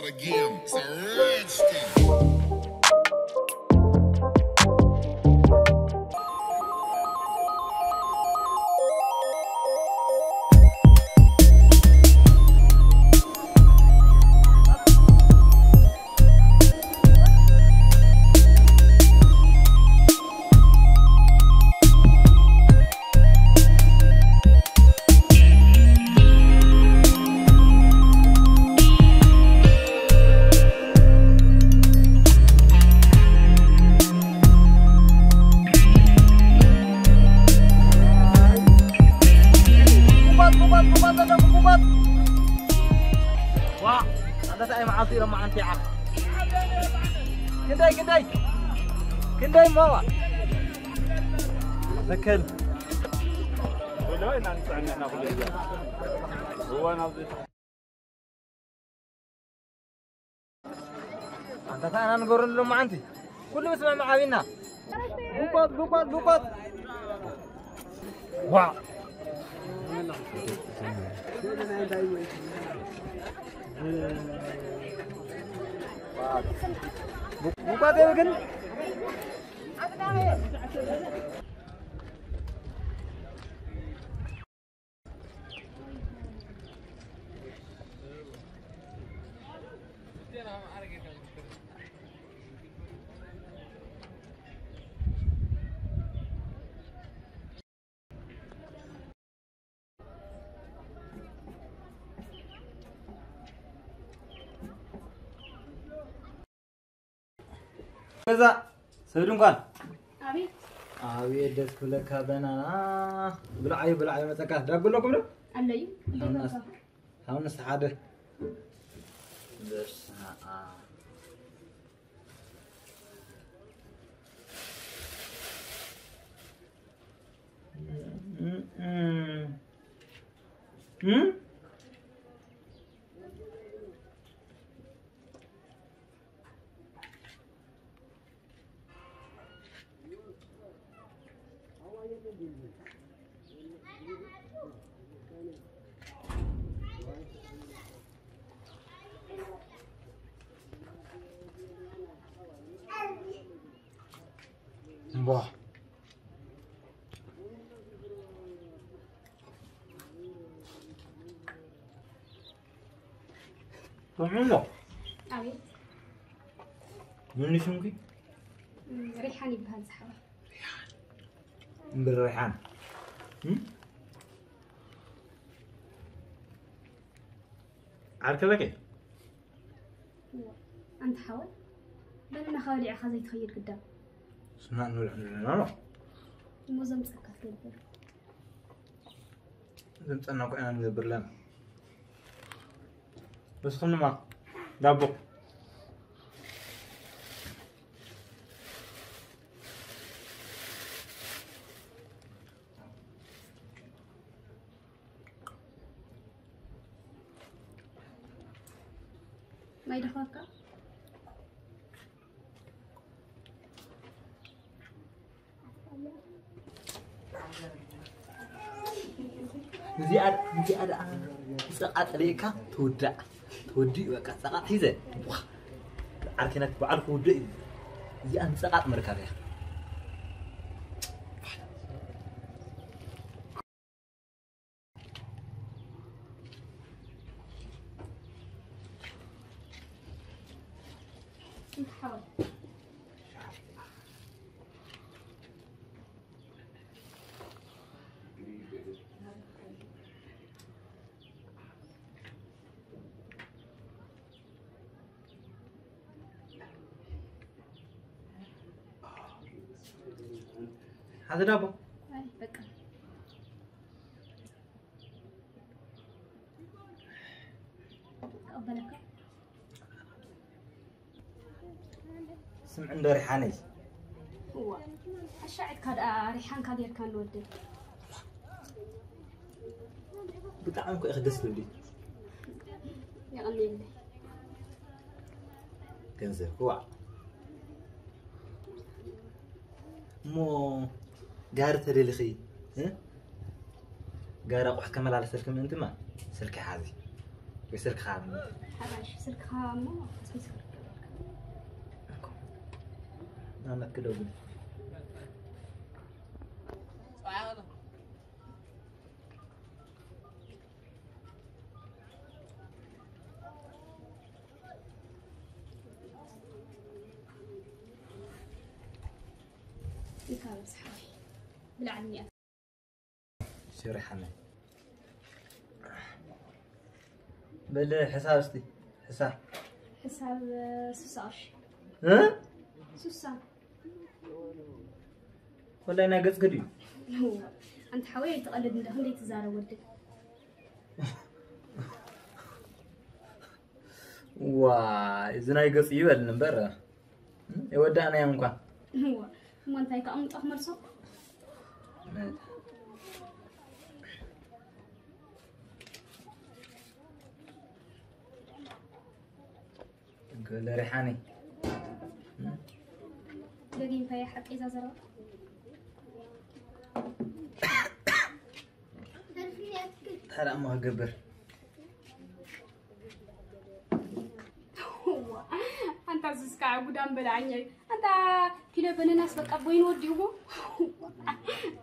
Again, it's a rich thing. ዋ ኣንተ ታይ መዓልቲ ኢሎም መዓንቲ ዓኽ ክንደይ ክንደይ ክንደይ እሞ ዋ ትክክል ኣንታ ታና ንገሩ ሎማዓንቲ ኩሉ ምስማዕ መዓቢና ጉቋት ጉቋት ጉቋት ዋ ጉቋት ግን ገዛ ሰብ ድንኳን ኣቤት ኣቤት ደስ ክብለካ በናና ብልዓዩ ብልዓዩ መፀካ ዳቦ ኣለኩም ዶ ኣለዩ ሃውንስ ሓደ በስመ ኣብ ሰሚዕሞ ኣቤት ምን ስምኪ ሪሓን ይበሃል ዝሓወይ እምብር ሪሓን ዓርከ በቂ ኣንተ ሓወይ በልና ካብ ሊዕኻ ዘይትኸይድ ግዳ ስማዕ ንብልዕ ንብልና እሞ ዘምፀካ ትገብር ዘምፀና እኮ ኢና ንገብር ኣለና ንስኹም ድማ ዳቦ ማይ ደኸካ እዚኣ እዚኣ ደኣ ጸቓጥ ርእካ ትውዳእ ትወዲ በቃ ጸቓጥ ሒዘ ዓርኪነት በዓል ክውድእ እዩ እዚኣ ንጸቓጥ መርካብ እያ ሓደ ዳቦ ስምዕ እንዶ ሪሓነይ ኣሻዒትካ ደኣ ሪሓንካ ጌርካ ንወደይ ብጣዕሚ እኮ ኢኺ ደስ ትብሊ የቐንየለይ ገንዘብ ክዋዕ እሞ ጋሪ ተደሊኺ ጋሪ ኣቑሑ ከመላለሰልኪ ምእንቲ ማ ስልኪ ሓዚ ወይ ስልክኻ ሃበኒ። ሓራሽ ስልክኻ እሞ ኣስመስክር። ናመት ክደውል። ኢካ በዝሓ። ብላዕሊ እኒኣ። ሽርሓነ። በል ሕሳብ እስቲ። ሕሳብ። ሕሳብ፣ እ፣ ስሳ ቅርሺ። እ? ስሳ። ኮላይ ናይ ገጽ ግዲ። ኣንተ ሓወይ ኣይትቐልድ እንደ ክንደይ ትዛረብ ወዲ። ዋ፣ እዚ ናይ ገጽ ይበል እምበር። የወዳእናዮም እንኳን። እዋ፣ እሞ እንታይ ከኣ ምጣ ክመልሶ? እንክለ ሪሓኒ። ደጊም እንታይ ሓቂ እዛ ዘረባ? ተራ እሞ ክገብር። ኣንታ ዝስካ ጉዳም በላዓኛ እዩ። ኣንታ ኪሎ በነናስ በቃ ቦይን ወዲእዎ።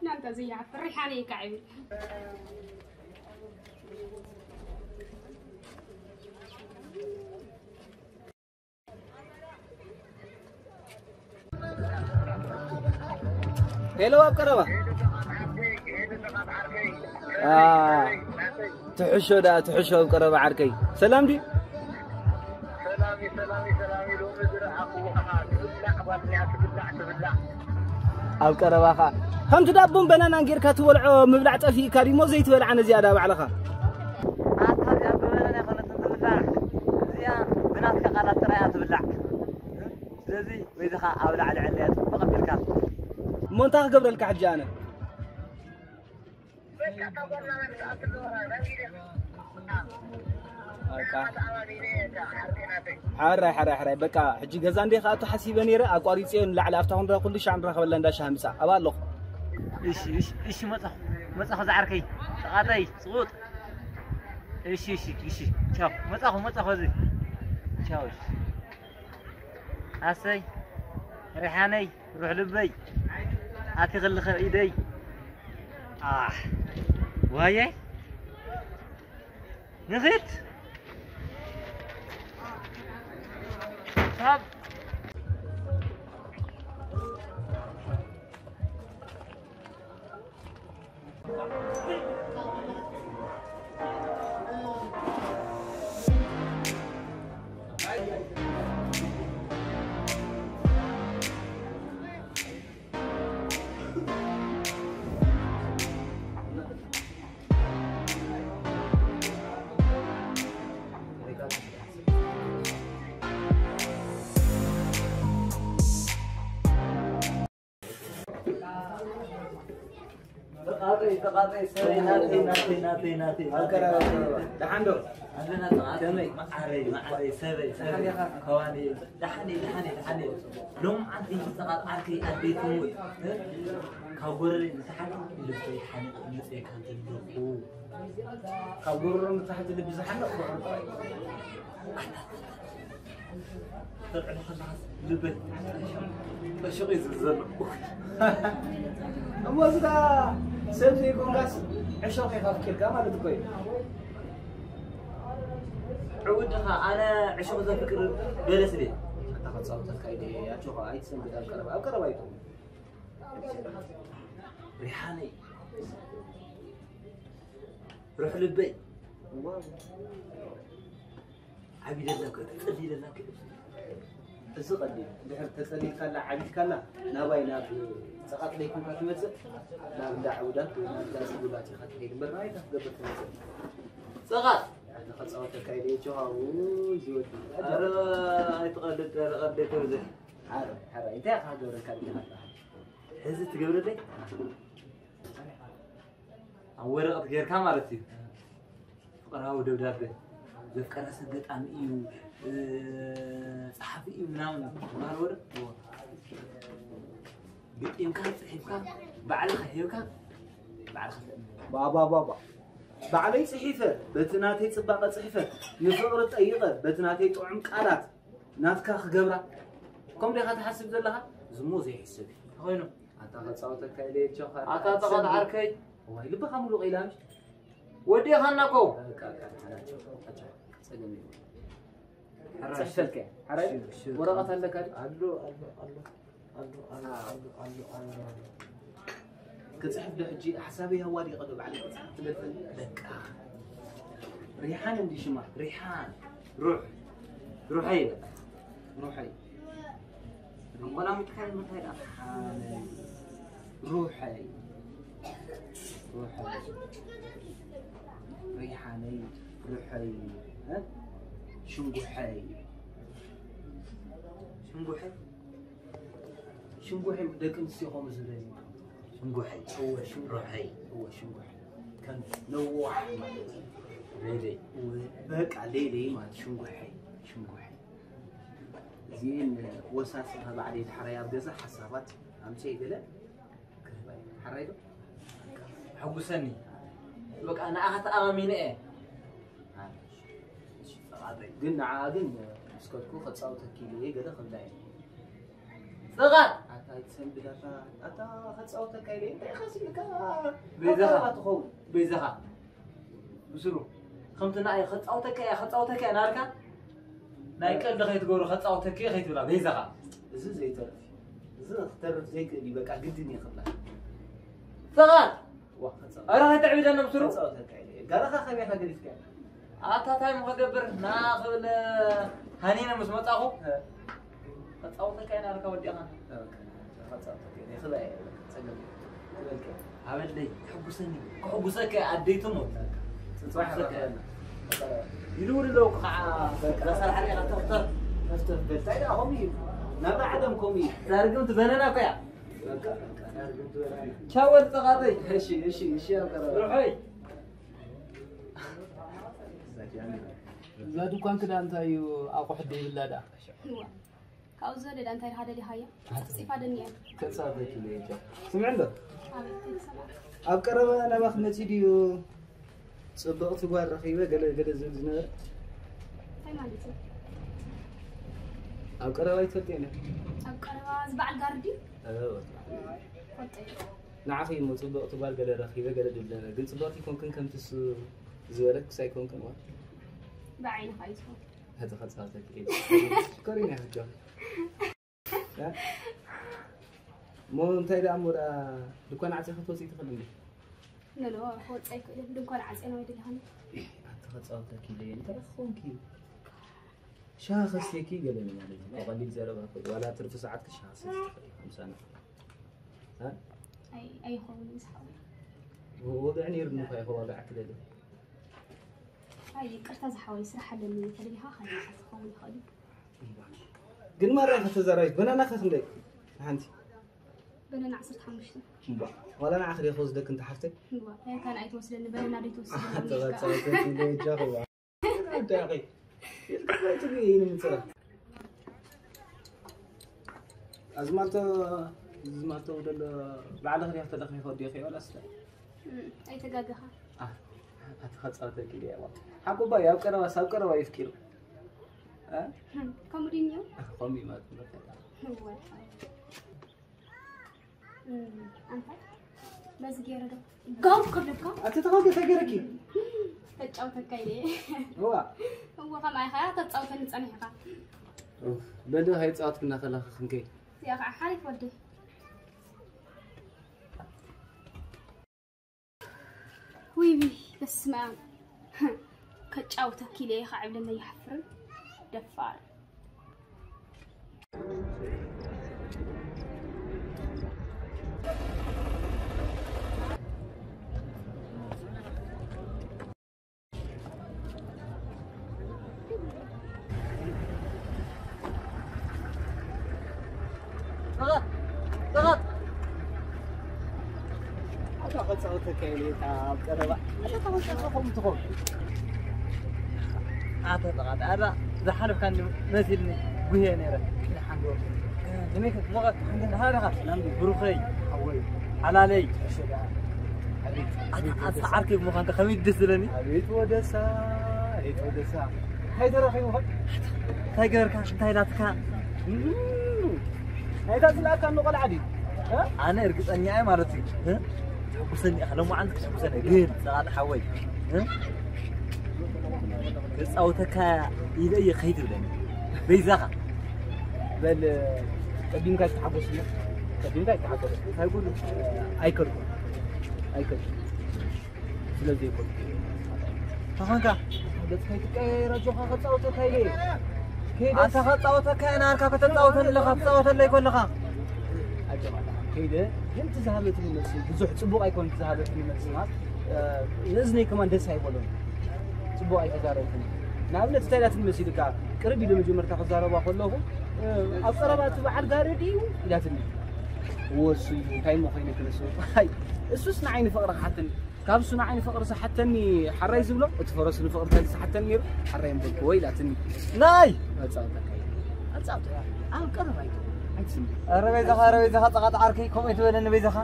ናንታ ዘይሓፍር ሪሓነ ይካዕ ይብል። ሄሎ፣ ኣብ ቀረባ። አ፣ ትሕሾ ደኣ፣ ትሕሾ ኣብ ቀረባ ዓርከይ። ሰላም ድዩ? ሰላም እዩ፣ ሰላም እዩ፣ ሰላም እዩ። ሎሚ ዝረኣኹዎ ኸዓ ትብላዕ ጓል እኒኣ፣ ትብላዕ፣ ትብላዕ። ኣብ ቀረባ ኸዓ ከምቲ ዳቦን በናናን ጌርካ ትበልዖ ምብላዕ ጠፊእካ ድዩ እሞ ዘይትበልዓ ነዚኣ ዳ ባዕልኻ? ኣታ እዚኣ ብበናና ኣይኮነትን ትብላዕ፣ እዚኣ ብናትካ ቃላት ጥራይ እያ ትብላዕ። ስለዚ በይዝኻ ኣብ ላዕሊ ዕለያ ጽቡቕ ኣቢልካ። እሞ እንታይ ክገብረልካ ሕጂ ኣነ? በቃ እታ ጓል ናበይ ትኣቱ ኣለዋ? ናብ ኢደ። በቃ። ኣታ ኣባቢለ እታ ዓርከይ ናተይ። ሓራይ፣ ሓራይ፣ ሓራይ። በቃ ሕጂ ገዛ እንዴ ክኣቱ ሓሲበ ነይረ፣ ኣቋሪጸዮ ንላዕሊ ኣብታ ኩንድራ ኩሉ ሻዕ ንራኸበላ እንዳ ሻሂ ምጻእ። ኣብኣ ኣለኹ። እሺ፣ እሺ፣ እሺ፣ መጻኹ። መጻኹ ዝዓርከይ። ጸቓጠይ፣ ጽቑጥ። እሺ፣ እሺ፣ እሺ። ቻው። መጻኹ፣ መጻኹ እዚ። ቻው፣ እሺ። ኣሰይ ሪሓነይ ሩሕ ልበይ ኣቲ ክልኸ ኢደይ ኣሕ ዋየ ንኺድ ካብ ተቓጠይ፣ ተቓጠይ፣ ሰበይ ናተይ፣ ናተይ፣ ናተይ፣ ናተይ። ደሓን ዶ? ኣለና ተቓጠይ። ከመይ? መዓረይ፣ መዓረይ፣ ሰበይ፣ ሰበይ። ከዋኒ፣ ደሓን እየ፣ ደሓን እየ፣ ደሓን እየ። ሎምዓንቲ ዝተቓል ዓርከይ ኣደይ ትሙት፣ እ? ካብ ጎረቤት ንታሕቲ ልበይ ሓኒቑ መፅኤካ ዘለኹ። ካብ ጎረሮ ንታሕቲ ልቢ ዝሓንቕ ፍቕሪ ጥራይ። ተልዕሎ ከለኻስ ልበይ ጠሽቑ እዩ ዝብል ዘሎ። እሞ እዚዳ ሰብ ዘይኮንካስ ዕሾኽ ኢኻ ኣፍቂርካ ማለት እኮ እዩ። ዕውድኻ ኣነ ዕሾኽ ዘፍቅር በለስ ድየ? ኣታ ከጻውተካ ኢለ ኣጆኻ ኣይትሰንብድ ኣብ ቀረባ፣ ኣብ ቀረባ ኣይትኹን። ሪሓነይ ሩሕ ልበይ። ዓቢደላካ፣ ተጸሊለላካ። እዚ ቀሊል። እንድሕር ተጸሊልካላ፣ ዓቢድካላ፣ ናባይ ናብ ጸቓጥ ለይኮንካ ትመጽእ፣ ናብ እንዳ ዕውዳት ወይ ናብ እንዳ ጽጉላት ኢኻ ትኸይድ እምበር፣ ናባይ ኢኻ ክትገብር ትመጽእ። ጸቓጥ! ኣነ ከጻወተካ ኢለ እየ፣ ጆሃ፣ ውይ፣ ዝወዲ። ኣረ፣ ኣይትቐልድ፣ ኣረ፣ ቀልዲ ኣይተብዝሕ። ሓራይ፣ ሓራይ፣ እንታይ ኢኻ ክገብረካ ደሊኻ ኣለኻ? ሕዚ ትገብረለይ? ኣብ ወረቐት ጌርካ ማለት እዩ። ፍቕራዊ ደብዳበ፣ ዘፍቀረ ሰብ ገጣሚ እዩ፣ እ፣ ጸሓፊ እዩ ምናምን ዝበሃል ወረ። ግጢምካ፣ ጽሒፍካ፣ ባዕልኻ ሂብካ፣ ባዕልኻ ተእምኖ። ባባ፣ ባባ። ባዕለይ ጽሒፈ፣ በቲ ናተይ ጽባቐ ጽሒፈ፣ ንፍቕሪ ጠይቐ፣ በቲ ናተይ ጥዑም ቃላት ናትካ ክገብራ። ከም ዲኻ ትሓስብ ዘለኻ? ዝሞ ዘይሕሰብ እዩ። ኮይኑ ኣታ ከጻወተካ ኢለ ቸኻ ኣታ ጠቓት ዓርከይ። እዋይ፣ ልብኻ ሙሉእ ኢላ ምሽ? ወዲእኻና እኮ። በቃ፣ በቃ፣ ሓላቸው፣ ሓላቸው፣ ጸገም የብሉን። ሕራይ። ጽሕፈልከ? ሕራይ? ሽር፣ ሽር። ወረቐት ኣለካ ድዩ? ኣሎ፣ ኣሎ፣ ኣሎ። ኣሎ፣ ኣሎ፣ ኣሎ፣ ኣሎ፣ ኣሎ፣ ኣሎ። ክጽሕፍ ዶ ሕጂ ሓሳበይ ኣዋዲቐ ዶ ባዕለይ ክጽሕፍ ትደፍን? በቃ። ሪሓን እንዲ ሽማ፣ ሪሓን። ሩሕ። ሩሐይ በቃ። ሩሐይ። ኣንጎላ ምጥካይ ምታይ ደኣ? ሓነይ። ሩሐይ። ሩሐይ። ሪሓነይ። ሩሐይ። እ? ሽንጉሐይ። ሽንጉሐይ። ሽንጉሐይ ደቂ ኣንስትዮ ከምኡ ዝብለኒ። ሽንጉሐይ። እወ፣ ሽንጉሐይ። ሩሐይ። እወ፣ ሽንጉሐይ። ከም ነዋሕ ማለት እዩ። ለይለይ። እወ፣ በቃ ለይለይ ማለት ሽንጉሐይ። ሽንጉሐይ። እዚኤን ወሳሲ ባዕለይ ድሕራይ ኣብ ገዛ ሓሳባት ኣምፅኤ ገለ ክህባ እየ። ሓራይ ዶ? ሕጉሰኒ። በቃ ንዓኻ ተኣማሚነ እየ። ግን ንዓ ግን ምስ ከድኩ ከጻውተኪ ኢለ እየ ገለ ክብላ እየ። ጽቓት! ኣታ ኣይትሰንብድ ኣታ፣ ኣታ ከጻውተካ ኢለ እየ። እንታይ ኢኻ ስኢልካ? በይዛኻ። ኣታ ትኸውን። በይዛኻ። ብስሩ። ከምቲ ንዓይ ከጻውተካ እየ፣ ከጻውተካ እየ እናበልካ፣ ናይ ቀልዲ ከይትገብሮ ከጻውተካ እየ ከይትብላ፣ በይዛኻ። እዚ ዘይተርፍ እዩ። እዚ ክተርፍ ዘይክእል እዩ፣ በቃ ግድን እየ ክብላ። ጽቓት! ዋ፣ ከጻውተካ። ኣረ ከይተዕብደና ብስሩ። ከጻውተካ ኢለ እየ። ጋራኻ ከመይ ኢኻ ገዲፍካያ? ኣታ ታይ ምኸገብር? ና ክብል ሃኒነ ምስ መጻኹ፣ እ። ከጻውተካ ኢና ኢልካ ወዲእኻ። ኦኬ። ከጻውተካ ኢና። ይኽእል እየ። ጸገም የለን። ክበልካ። ሃበለይ፣ ሕጉሰኒ። ክሕጉሰካ እየ፣ ኣደይ ትሙት። ጽባሕ ክሕጉሰካ እየ። ረኸበና። ይድውል ኣለዉ ከዓ። በቃ። እዛ ሰራሕተኛ ኢኻ፣ ተፍተፍ። ተፍተፍ በል። ታይ ደኣ ከምኡ እዩ? ናብራ ዓለም ከምኡ እዩ። እዛ ርግምቲ በነና እኮ እያ። በቃ፣ በቃ። እዛ ርግምቲ በነና። ቻው፣ ወዲ ተቓጠይ። እሺ፣ እሺ፣ እሺ፣ ኣብ ቀረባ። ርሑይ። እዛ ድኳን ክዳን እንታይ እዩ? ኣቑሑ ደይብላ ደኣ? እዋ። ካብኡ ዝዘለለ እንታይ ኢኻ ደሊኻዮ? ኣታ። ጸፍጺፋ ደኒያ። ተጻፈኪ ለይታ። ስምዒ እንዶ? ኣቤት፣ እንታይ ተሰምዐ? ኣብ ቀረባ ናባኺ መጺኡ ድዩ ጽብቕቲ ጓል ረኺበ ገለ ገለ ዝብል ዝነበረ? እንታይ ማለት እዩ? ኣብ ቀረባ ይትፈልጥዮ ዶ? ኣብ ቀረባ እዚ በዓል ጋሪ ድዩ? እወ። ፈልጦ እየ። ንዓኺ እሞ ጽብቕቲ ጓል ገለ ረኺበ ገለ ዝብል ነበረ። ግን ጽብቕቲ ኣይኮንክን ከምቲ እሱ ዝበለክስ ኣይኮንክን እዋ። ብዓይንኻ እዩ ዝኾን። ተኸጻተኪ ኢለ። ሽኮሪና ሕጂ። እ? እሞ እንታይ ደኣ እሞ ደኣ ድኳን ዓጺኺ ክትወጺ ትኽእሊ እንዴ? ኖ፣ ኖ፣ ክወጽእ ኣይክእልን። ድኳን ዓጽየ ነው ኣይደለኻን። ኣቲ ከጻውተኪ ኢለ እየ። እንታይ ኮንኪ? ሻሂ ከስትየኪ ገለ ነው ማለት ነው። ብቐሊል ዘረባ እኮ ዋላ ትርፊ ሰዓትኪ ሻሂ ሰትዪ ትኽእሊ፣ ምሳና። እ? ኣይ፣ ኣይኸውንን ዝሓወይ። ወ-፣ ወግዒ ነይሩኒ እኮ፣ ኣይኸ-፣ ዋግዓ ክደሊ። ኣይ፣ ይቅርታ ዝሓወይ፣ ስራሕ ኣለኒ፣ ተደሊኻ ካልእ መዓልቲ ክኸውን ይኽእል እዩ። ግን ማራ ኢኻ ተዛራቢት። በናና ከ ክንደይ? ሓንቲ። በናና ዓሰርተ ሓሙሽተ። እምባ። ዋላ ንዓኺ ዲኻ ክወስደኪ እንተ ሓፍተይ? እምባ። እንታይ ካልኣይ ትወስደኒ? በናና ዶ ትወስደኒ? ኣታ ጻውተኪ ኢለ እጃኺ ዋ። እንታይ ኢኺ? ኢልካ ትብሊ ይህን ምጽራ። ኣዝማልቶ፣ ኣዝማልቶ ደሎ ባዕልኺ ዲኺ ተለኺኺ ወዲኺ ዋላስ እንታይ? እም፣ ኣይተጋገኻ። ኣህ፣ ኣቲ ኸጻውተኪ ኢለ እያ። ሓቁ እባ እዩ፣ ኣብ ቀረባስ፣ ኣብ ቀረባ እዩ ኣፍቂሩ። እ? እም፣ ከምኡ ድዩ እኒኦ? ከምኡ እዩ ማለት ነው። እወ። እም፣ ኣንታ በዚ ገይረ ዶ ጋው ክብለካ? ኣቲ ተኸውከ ተገይረኪ? ተጫውተካ ኢለ። እዋ። እወ፣ ከማይ ኸኣ ተጻውተኒ ጸኒሕካ። ኡፍ፣ በል ዶ ሃይጻወትክና ከለኺ ክንከይ? እዚኣ ኸዓ ሓሪፍ ወደይ። ውይ፣ ውይ፣ በስመ ኣብ። ከጫውተኪ ኢለ ኢኻ ዕብለለይ፣ ይሓፍርን ደፋር። ጥቐት! ጥቐት! ኣታ ኸጻውተካ ኢለ እታ ኣብ ቀረባ። ኣታ ኸጻውተካ ከምኡ ትኸውን። ኣታ ጥቐት! ኣታ ዝሓለፍካኒ መሲልኒ ጉህየ ነይረ። ሓንጎ። ከመይ ከ? ጥቐት! ሓንጎ ደሓን ዲኻ? ሰላም ድዩ? ብሩኸይ። ሓወይ። ሓላለይ። እሺ፣ ደሓን። ኣታ ዓርከይ ብምዃንካ ከመይ ደስ ዝለኒ። ኣቤት ወደሳ፣ ኣቤት ወደሳ። እንታይ ተረኺቡ ኸ? እንታይ ገበርካ? እንታይ ናትካ? ናይታ ዝለኣካ እንዶ ቆልዓ ድዩ? እ? ኣነ እርግፀኛ እየ ማለት እዩ። እ? ተሕጉሰኒ ኢኻ፣ ሎማዓንቲ ክትሕጉሰኒ እየ። ግን ፀቓጢ ሓወይ፣ እ? ክፃወተካ ኢለ እየ ከይድ ብለኒ። በይዛኻ። በል ቀዲምካ ይተሓጎስ እሞ። ቀዲምካ ይተሓጎስ። እንታይ ጉድ? ኣይከድኩን። ኣይከድኩን። ስለዚ ኣይኮንኩን። ተኾንካ ገጽካ ይትቀያየር ኣጆኻ ከጻወተካ ኢለ። ከይደ ኣንታ ከፃወተካ እየ ናርካ ከተፃወተኒ ኣለኻ ትፃወተለይ ኮለኻ ኣጆኻ ከይደ ግን ትዝሃበትኒ መልሲ ብዙሕ ጽቡቕ ኣይኮን ትዝሃበትኒ መልሲ ማለት እ፣ ንእዝነይ ከማን ደስ ኣይበሎን። ጽቡቕ ኣይተዛረብትን። ንኣብነት እንታይ ኢላትኒ መሲልካ ቅርብ ኢሉ መጀመርታ ክዛረባ ከለኹ እ፣ ኣብ ቀረባ እቲ በዓል ጋሪ ድዩ ኢላትኒ። ወሱ እንታይ እሞ ኮይነ ክንሱ ኣይ እሱስ ንዓይ ንፍቕሪ ክሓተኒ ካብ እሱ ንዓይ ንፍቕሪ ዝሓተኒ ሓራይ ዝብሎ እቲ ፈረስ ንፍቕሪ እንታይ ዝሓተኒ ነይሩ ሓራይ እምበልክዎ ኢላትኒ። ናይ ኣጻውተካ ኣጻውተካ ኣብ ቀረባ ኣይትኹን ኣይትስምዕ ኧረ በይዛኻ ኧረ በይዛኻ ፀቓጥ ዓርከይ ከምኡ ኣይትበለኒ በይዛኻ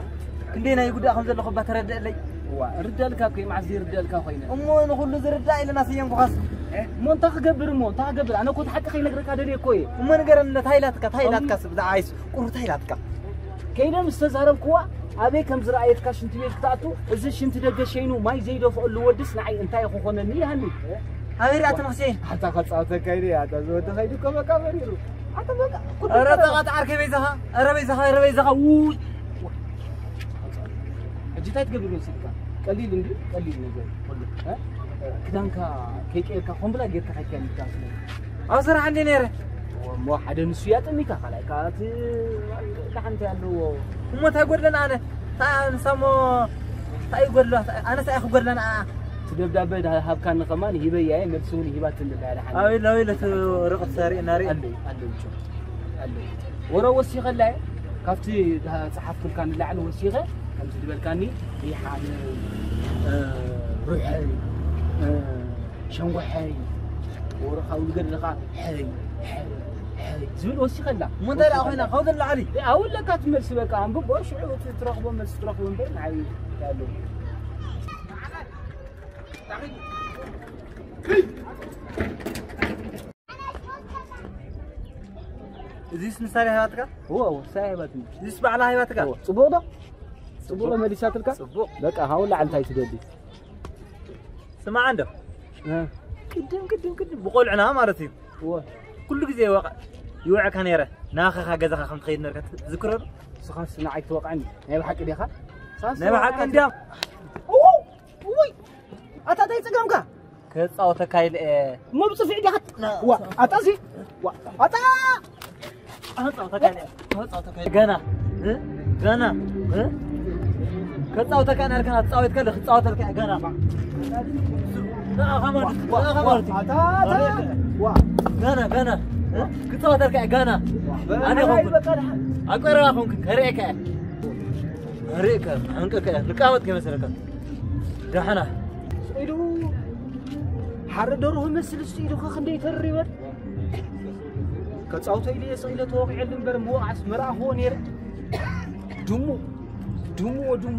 ክንደይ ናይ ጉዳእ ከም ዘለኹ እባ ተረድአለይ እዋ እርዳልካ እኮ መዓዝ ይርዳልካ ኮይነ እሞ ንኹሉ ዝርዳእ ኢለና ሰየምኩኻስ እሞ እንታይ ክገብር እሞ እንታይ ክገብር ኣነ እኮ እቲ ሓቂ ከይነግረካ ደልየ እኮ እየ እሞ ንገረኒ እንታይ ኢላትካ እንታይ ኢላትካ ስብ ዝዓይስ ቁሩ እንታይ ኢላትካ ከይደ ምስ ተዛረብክዋ ኣበይ ከም ዝረኣየትካ ሽንቲ ቤት ክትኣቱ እዚ ሽንቲ ደገ ሸይኑ ማይ ዘይደፍኣሉ ወድስ ንዓይ እንታይ ክኾነኒ ይሃኒ ኣበይ ሪኣትኒ ክሴ ኣታ ከፃወተካ ኢለ ኣታ ዝወዲ ከይዱ እኮ በቃ መሪሩ ኣታ በቃ ኩሉ ኧረ ነገር ፀቓጥ ዓርከይ በይዛኻ ኧረ በይዛኻ ኧረ በይዛኻ ውይ ሕጂ እንታይ ትገብር መሲልካ ቀሊል እንዲ ቀሊል ነገር ኩሉ እ? ክዳንካ ከይቀየርካ ኮምብላ ጌርካ ከይከ ምዳስ ኣብ ስራሕ እንዲ ነይረ እሞ ሓደ ንሱ ያጥሚካ ካልኣይ ከዓ እቲ ደሓንቲ ኣለዎ እሞ እንታይ ጎድለና ኣነ ንሳሞ እንታይ ይጎድሎ ኣነስ ኣይ ክጎድለና እቲ ደብዳበ ሃብካኒ ከማን ሂበያ እየ መልሲ እውን ሂባትኒ ኣላ ደሓን ኣበይ ኣበይ ለቲ ወረቐት ሪእና ሪእ ኣለይ ኣለይ ጆ ኣለይ ወረ ወሲኸላ እየ ካብቲ ዝፀሓፍኩልካ ንላዕሊ ወሲኸ ከምዚ ዝበልካኒ ሪሓን እ፣ ሩሐይ እ፣ ሸንጎሐይ ወረ ካብኡ ዝገድልኻ ሕይ ሕይ ሕይ ዝብል ወሲኸላ እሞ እንታይ ደኣ ኮይና ካብኡ ንላዕሊ ኣውለካ ትመልሲ በቃ ኣንብቦ ሽዑ እቲ ትረኽቦ መልሲ ትረኽቦ እምበር ንዓይ እንታይ ኣለዎ እዚስ ምሳሌ ሃይባትካ እዎ እዎ ሳይ ሃይባትኒ እዚስ ባዕላ ሃይባትካ እዎ ጽቡቕ ዶ ጽቡቕ ዶ መሊሳትልካ ጽቡቕ በቃ ሃው ላዕል እንታይ ትደሊ ስማዕ እንዶ እ፣ ቅድም ቅድም ቅድም ብቆልዕና ማለት እዩ እዎ ኩሉ ግዜ ይወቕ ይውዕካ ነይረ ናኸኻ ገዛኻ ከም ትኸይድ ነርካ ትዝክሮ ዶ ስኻስ ንዓይ ትወቕዐኒ ናይ ብሓቂ ዲኻ ስኻስ ናይ ብሓቂ ትወቕዐኒ። እንዲያ ውይ ኣታ እንታይ ጸገምካ ክጻወተካ ኢለ እየ እሞ ብጽፊዕ ዲኻ ዋ ኣታ እዚ ዋ ኣታ ኣጻወተካ ኢለ እየ ኣጻወተካ ኢለ ገና እ? ገና እ? ከጻወተካ ኢና ኢልካ ትጻወት ከለ ክጻወተልካ እየ ገና ንኣኻ ማለት ንኣኻ ማለት ኣታ ኣታ ዋ ገና ገና እ? ክጻወተልካ እየ ገና ኣነ ኣነ ኾንኩ በቃ ደሓን ኣብ ቀረባ ኾንኩ ከርእየካ እየ ከርእየካ ሕንቀካ እየ ንቃወጥ ከይመሰለካ ዳሕና ስኢሉ ሓረ ደርሁ መስል ስኢሉ ኸ ክንደይ ተሪበን ከጻውቶ ኢሉ እየ ስኢለ ተወቂዐሉ እምበር ምወቃዕስ መርኣኽዎ ነይረ ድሙ ድሙ ወድሙ